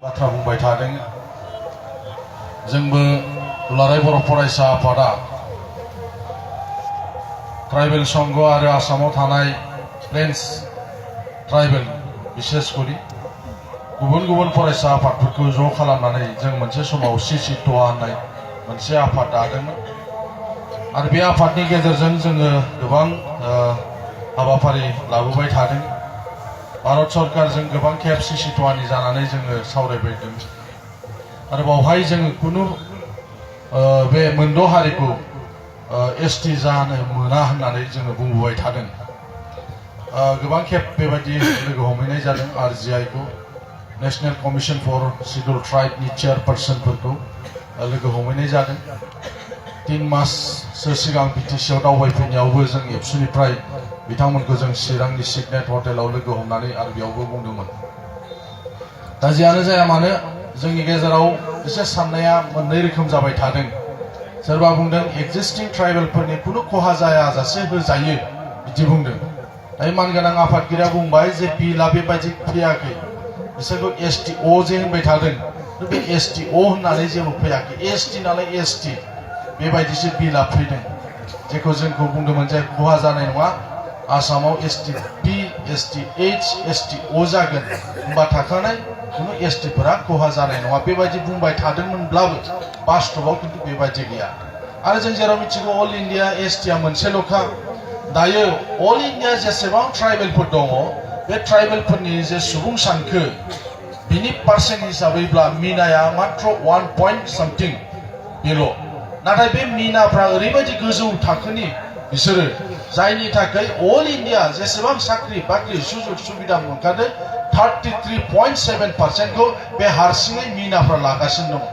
बाथ्रा बुंबाय थादों जोंबो दुलाराय बर' फरायसा आफादा ट्राइबेल संघ आरो आसामाव थानाय प्लेन्स ट्राइबेल बिसेसकरि गुबुन गुबुन फरायसा आफादफोरखौ ज' खालामनानै जों मोनसे समाव सिसिट'आ होननाय मोनसे आफाद दादोंमोन आरो बे आफादनि गेजेरजों जोङो गोबां हाबाफारि लाबोबाय थादों। भारत सरकारजों गोबां खेब सिसिट'आनि जानानै जोङो सावरायबायदों आरो बावहाय जोङो खुनु बे मोनद' हारिखौ एसटि जानो मोना होननानै जोङो बुंबोबाय थादों। गोबां खेब बेबायदि लोगो हमहैनाय जादों आरजिआइखौ नेशनेल कमिशन फर शिड्युल ट्राइबनि चेयारपार्सनफोरखौ लोगो हमहैनाय जादों। 3 माससो सिगां बिटिसिआव दावबायफैनायावबो जों एबसुनिफ्राय बिथांमोनखौ जों चिरांनि सिगनेट हटेलाव लोगो हमनानै आरो बेयावबो बुंदोंमोन। दा जियानो जाया मानो जोंनि गेजेराव एसे साननाया मोननै रोखोम जाबाय थादों। सोरबा बुंदों एक्जिस्टिं ट्राइबेलफोरनि खुनु खहा जायाजासे होजायो बिदि बुंदों। दायो मानगोनां आफादगिरिया बुंबाय जे बिलआ बेबायदि फैयाखै, बिसोरखौ एसटिअ जे होनबाय थादों, बे एसटिअ होननानै जेबो फैयाखै, एसटि नालाय एसटि बेबायदिसो बिलआ फैदों। जेखौ जोंखौ बुंदोंमोन जे खहा जानाय नङा, आसामाव एसटि पि, एसटि एइच, एसटिअ जागोन, होनबा थाखानाय खुनु एसटिफोरा खहा जानाय नङा बेबायदि बुंबाय थादोंमोनब्लाबो बास्तबआव किन्तु बेबायदि गैया। आरो जों जेराव मिथिगौ अल इन्डिया एसटिआ मोनसेल'खा। दायो अल इन्डिया जेसेबां ट्राइबेलफोर दङ बे ट्राइबेलफोरनि जे सुबुं सानखो बिनि पार्सेन्ट हिसाबैब्ला मिनाया मात्र 1 पइन्ट सामथिं बेल'। नाथाय बे मिनाफ्रा ओरैबायदि गोजौ थाखोनि बिसोरो जायनि थाखाय अल इन्डिया जेसेबां साख्रि बाख्रि सुजुग सुबिदा मोनखादों 33.7% बे हारसिङै मिनाफ्रा लागासिनो दं।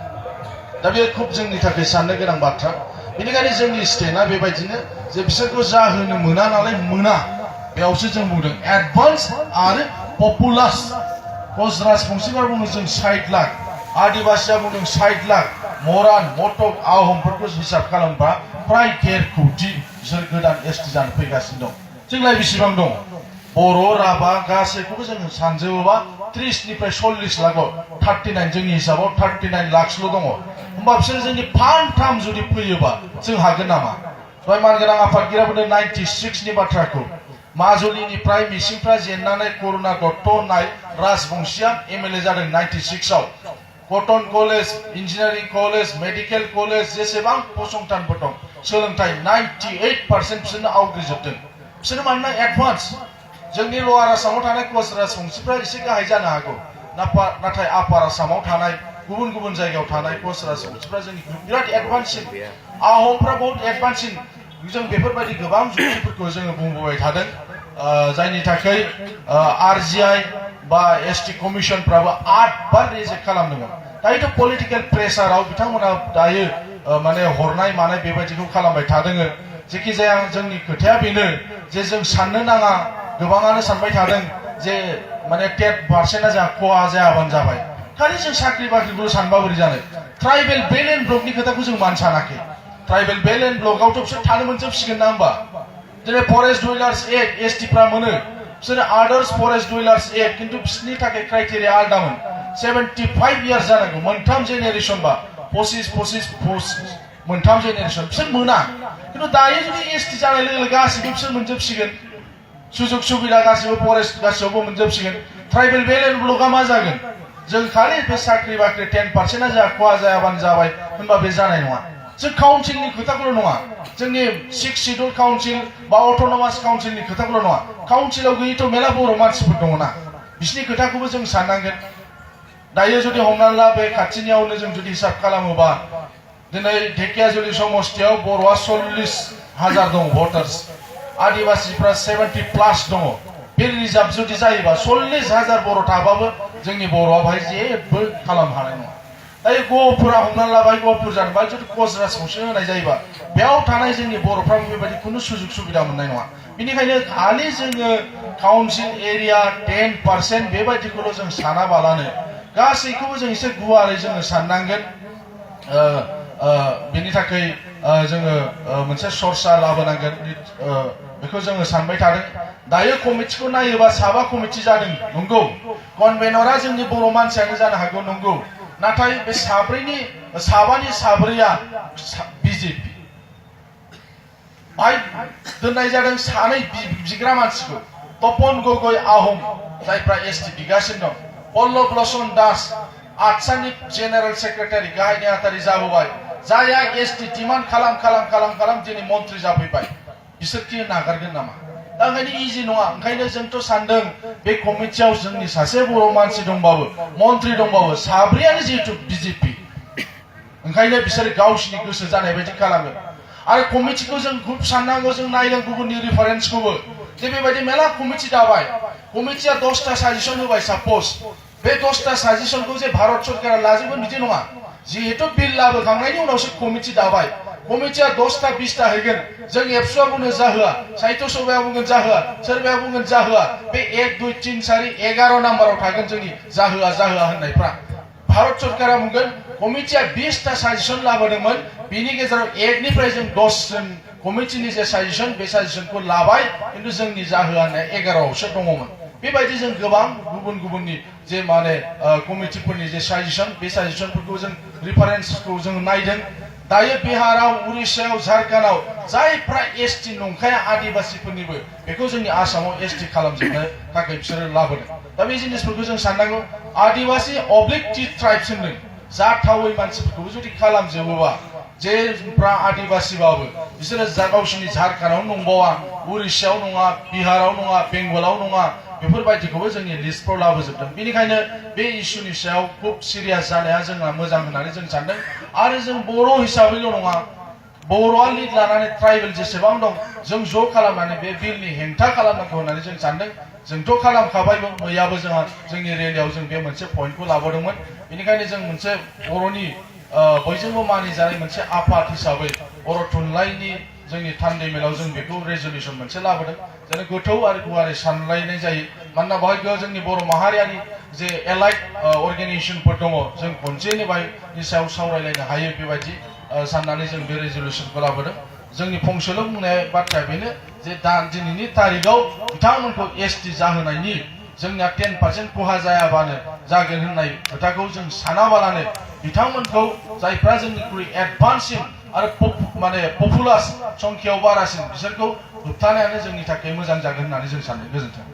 दा बे खुब जोंनि थाखाय साननो गोनां बाथ्रा। बेनिखायनो जोंनि स्टेटआ बेबायदिनो जे बिसोरखौ जाहोनो मोना नालाय मोना, बेयावसो जों बुंदों एडभान्स आरो पपुलास। कच राजबंशिफोरा बुङो जों 60 लाख, आदिबासिया बुंदों 60 लाख, मरान मटक आहमफोरखौ हिसाब खालामबा फ्राय 1.5 कोटि बिसोर गोदान एसटि जानो फैगासिनो दं। जोंलाय बेसेबां दं? बर' राभा गासैखौबो जों सानजोबोबा 30 निफ्राय 40 लाखआव 39 जोंनि हिसाबाव 39 लाखसल' दङ। होमबा बिसोर जोंनि फानथाम जुदि फैयोबा जों हागोन नामा? दहाय मानगोनां आफादगिरिया बुंदों 96 नि बाथ्राखौ। माजुलिनिफ्राय मिसिंफ्रा जेननानै करुणा दत्त होननाय राजबंशिया एमएलए जादों 96 आव। Cotton college, engineering college, medical college जेसेबां फसंथानफोर दं सोलोंथाइ 98% बिसोरनो आवग्रिजोबदों। बिसोरो मानोना एडभान्स। जोंनि लवार आसामाव थानाय कच राजबंशिफ्रा एसे गाहाय जानो हागौ, नाथाय आपार आसामाव थानाय गुबुन गुबुन जायगायाव थानाय कच राजबंशिफ्रा जोंनि बिराद एडभान्ससिन, आहमफ्रा बहुत एडभान्ससिन। जों बेफोरबायदि गोबां जुक्तिफोरखौ जोङो बुंबोबाय थादों, जायनि थाखाय आरजिआइ बा एसटि कमिसनफ्राबो 8 बार रिजेक्ट खालामदोंमोन। दायोथ' पलिटिकेल प्रेसाराव बिथांमोना दायो माने हरनाय मानाय बेबायदिखौ खालामबाय थादों। जेखि जाया जोंनि खोथाया बेनो जे जों साननो नाङा, गोबाङानो सानबाय थादों जे माने 10%आ जोंहा खहा जायाबानो जाबाय। खालि जों साख्रि बाख्रिखौल' सानबा बोरै जानो? ट्राइबेल बेल एन्ड ब्लकनि खोथाखौ जों मानो सानाखै? ट्राइबेल बेल एन्ड ब्लकआवथ' बिसोर थानो मोनजोबसिगोन ना होमबा? जेरै फरेस्ट डुवेलार्स एक्ट एसटिफ्रा मोनो, बिसोरो आदार्स फरेस्ट डुवेलार्स एक्ट, किन्तु बिसोरनि थाखाय क्राइटेरिया आलदामोन। 75 इयार्स जानांगौ, मोनथाम जेनेरेसन बा 25 मोनथाम जेनेरेसन बिसोर मोना। किन्तु दायो जुदि एसटि जानाय लोगो लोगो गासिबो बिसोर मोनजोबसिगोन, सुजुग सुबिदा गासिबो फरेस्ट गासिबो मोनजोबसिगोन। ट्राइबेल बेल एन्ड ब्लकआ मा जागोन? जों खालि बे साख्रि बाख्रि 10%आ जोंहा खहा जायाबानो जाबाय होनबा बे जानाय नङा। जों काउन्सिलनि खोथाखौल' नङा, जोंनि 6 शिड्युल काउन्सिल बा अट'नमास काउन्सिलनि खोथाखौल' नङा, काउन्सिलाव गैयैथ' मेला बर' मानसिफोर दङ ना, बिसोरनि खोथाखौबो जों साननांगोन। दायो जुदि हमनानै ला बे खाथिनियावनो जों जुदि हिसाब खालामोबा दिनै ढेकियाजुलि समस्तियाव बर'आ 40,000 दङ भटार्स, आदिबासिफ्रा 70+ दङ। बे रिजार्भ जुदि जायोबा 40,000 बर' थाबाबो जोंनि बर'आ बाहाय जेबो खालामनो हानाय नङा। दायो गहपुरा हमनानै लाबाय, गहपुर जानोबा जुदि कच राजबंशि होनाय जायोबा बेयाव थानाय जोंनि बर'फ्राबो बेबायदि खुनु सुजुग सुबिदा मोननाय नङा। बेनिखायनो खालि जोङो काउन्सिल एरिया 10% बेबायदिखौल' जों सानाबालानो गासैखौबो जों एसे गुवारै जोङो साननांगोन। बेनि थाखाय जोङो मोनसे सर्सा लाबोनांगोन बेखौ जोङो सानबाय थादों दायो कमिटिखौ नायोबा साबा कमिटि जादों नंगौ कनभेनरा जोंनि बर' मानसियानो जानो हागौ नंगौ नाथाय बे साबानि साब्रैया बिजेपि बाहाय दोननाय जादों सानै बिग्रा मानसिखौ तपन गगৈ आहम जायफ्रा एसटि बिगासिनो दं पल्लभ लोचन दास आटसानि जेनेरेल सेक्रेटारि गाहाय नेहाथारि जाबोबाय जायहा एसटि डिमान्ड खालाम दिनै मन्त्रि जाफैबाय बिसोरखि नागारगोन नामा दा ओंखायनो इजि नङा ओंखायनो जोंथ' सानदों बे कमिटियाव जोंनि सासे बर' मानसि दंबाबो मन्त्रि दंबाबो साब्रैयानो जिहेतु बिजेपि ओंखायनो बिसोर गावसिनि गोसो जानाय बायदि खालामो आरो कमिटिखौ जों खुब साननांगौ जों नायदों गुबुननि रिफारेन्सखौबो जे बेबायदि मेला कमिटि दाबाय कमिटिया 10टा साजेसन होबाय साप'ज बे 10टा साजेसनखौ जे भारत सरकारा लाजोबगोन बिदि नङा जिहेतु बिल लाबोखांनायनि उनावसो कमिटि दाबाय कमिटिया 10टा 20टा होगोन जों एबसुआ बुंनो जाहोआ साहित्य सभाया बुंगोन जाहोआ सोरबाया बुंगोन जाहोआ बे 1 2 3 4 11 नाम्बाराव थागोन जोंनि जाहोआ होननायफ्रा भारत सरकारा बुंगोन कमिटिया 20टा साजेसन लाबोदोंमोन बिनि गेजेराव 1 निफ्राय जों 10 जन कमिटिनि जे साजेसन बे साजेसनखौ लाबाय किन्तु जोंनि जाहोआ होननाय 11आवसो दङमोन बेबायदि जों गोबां गुबुननि जे माने कमिटिफोरनि जे साजेसन बे साजेसनफोरखौ जों रिफारेन्सखौ जों नायदों दायो बिहाराव उरिष्याव झारखन्डआव जायफ्रा एसटि नंखाया आदिबासिफोरनिबो बेखौ जोंनि आसामाव एसटि खालामजोबनो थाखाय बिसोरो लाबोदों दा बे जिनिसफोरखौ जों साननांगौ आदिबासि अब्लिक टी ट्राइब्स होनदों जाथावै मानसिफोरखौबो जुदि खालामजोबोबा जेफ्रा आदिबासिबाबो बिसोरो गावसिनि झारखन्डआव नंबावा उरिष्याव नङा बिहाराव नङा बेंगलाव नङा बेफोरबायदिखौबो जोंनि लिस्टफ्राव लाबोजोबदों बेनिखायनो बे इस्युनि सायाव खुब सिरियास जानाया जोंहा मोजां होननानै जों सानदों आरो जों बर' हिसाबैल' नङा बर'आ लिड लानानै ट्राइबेल जेसेबां दं जों ज' खालामनानै बे बिलनि हेंथा खालामनांगौ होननानै जों सानदों जोंथ' खालामखाबायबो मैयाबो जोंहा जोंनि रेलियाव जों बे मोनसे पइन्टखौ लाबोदोंमोन बेनिखायनो जों मोनसे बर'नि बयजोंबो मानिजानाय मोनसे आफाद हिसाबै बर' थुनलाइनि जोंनि थान्दै मेलाव जों बेखौ रेजलिउसन मोनसे लाबोदों जेन गोथौ आरो गुवारै सानलायनाय जायो मानोना बेवहाय जोंनि बर' माहारियारि जे एलाइड अर्गेनाइजेसनफोर दङ जों खनसेनि बायनि सायाव सावरायलायनो हायो बेबायदि साननानै जों बे रेजलिउसनखौ लाबोदों जोंनि फंसेल' बुंनाय बाथ्राया बेनो जे दिनैनि तारिखआव बिथांमोनखौ एसटि जाहोनायनि जोंनिया 10% खहा जायाबानो जागोन होननाय खोथाखौ जों सानाबालानो बिथांमोनखौ जायफ्रा जोंनिख्रुइ एडभान्ससिन आरो माने पपुलास संख्यायाव बारासिन बिसोरखौ होबथानायानो जोंनि थाखाय मोजां जागोन होननानै जों सानो गोजोन्थों